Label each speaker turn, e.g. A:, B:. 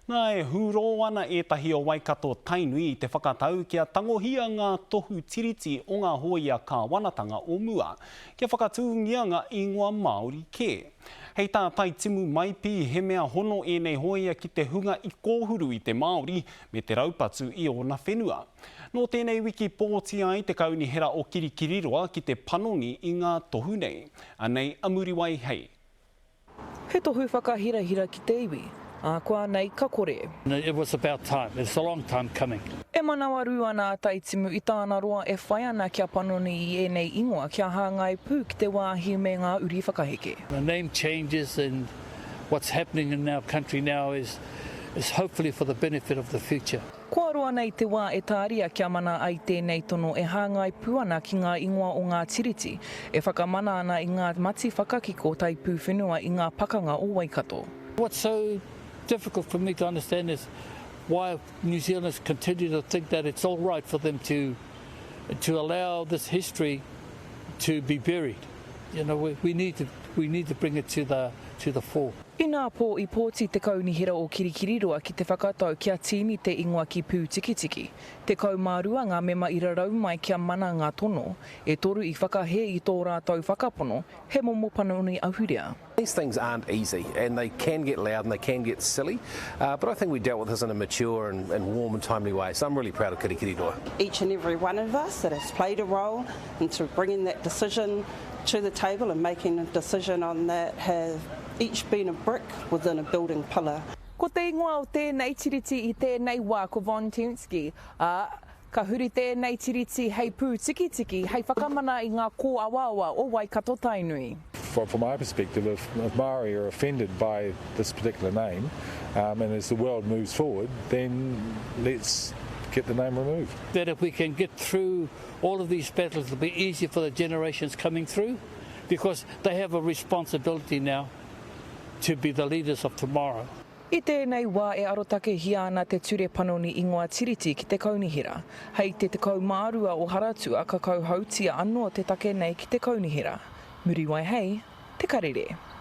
A: Nā, e hūrō ana ētahi o Waikato Tainui i te whakatau kia tangohia ngā tohu tiriti o ngā hōia kāwanatanga o mua, kia whakatūngia ngā ingoa Māori kē. Hei tā Taitimu Maipi, he mea hono ēnei hōia ki te hunga i kōhuru i te Māori me te raupatu i ōna whenua. Nō tēnei wiki pōti ai te Kaunihera o Kirikiriroa ki te panoni i ngā tohu nei. Anei a Muriwai hei.
B: He tohu whakahirahira ki te iwi, ā, kua nei ka kore.
C: It was about time, it's a long time coming.
B: E manawarū ana a Taitimu i tāna roa e whai ana kia panoni i ēnei ingoa kia hāngai pū ki te wāhi me ngā uri whakaheke.
C: The name changes and what's happening in our country now is is hopefully for the benefit of the future.
B: Kua roa nei te wā e tāria kia mana ai tēnei tono e hāngai pū ana ki ngā ingoa o ngā tiriti e whakamana ana i ngā mati whakakiko taipūwhenua i ngā pakanga o Waikato.
C: What's so difficult for me to understand is why New Zealanders continue to think that it's all right for them to to allow this history to be buried. You know, we, we need to we need to bring it to the to the fore.
B: Inā pō i pōti te Kaunihera o Kirikiriroa ki te whakatau kia tīni te ingoa ki Pūtikitiki. 12 ngā mema i rarau mai kia mana ngā tono, e toru i whakahē i tō rātou whakapono he momo panoni ahurea.
D: These things aren't easy and they can get loud and they can get silly but I think we dealt with this in a mature and warm and timely way so I'm really proud of Kirikiriroa.
E: Each and every one of us that has played a role into bringing that decision to the table and making a decision on that have each been a brick within a building pillar.
B: Ko te ingoa o tēnei tiriti i tēnei wā ko Von Tempsky, ā, ka huri tēnei tiriti hei pūtikitiki hei whakamana i ngā kōawaawa o Waikato-Tainui.
F: From my perspective, if Māori are offended by this particular name, um, and as the world moves forward, then let's get the name removed.
C: That if we can get through all of these battles, it'll be easier for the generations coming through because they have a responsibility now to be the leaders of tomorrow.
B: I tēnei wā e arotakehia ana te Ture Panoni Ingoa Tiriti ki te Kaunihera. Hei te 12 o Haratua ka kauhautia anō te take nei ki te Kaunihera. Muriwai hei Te Karere.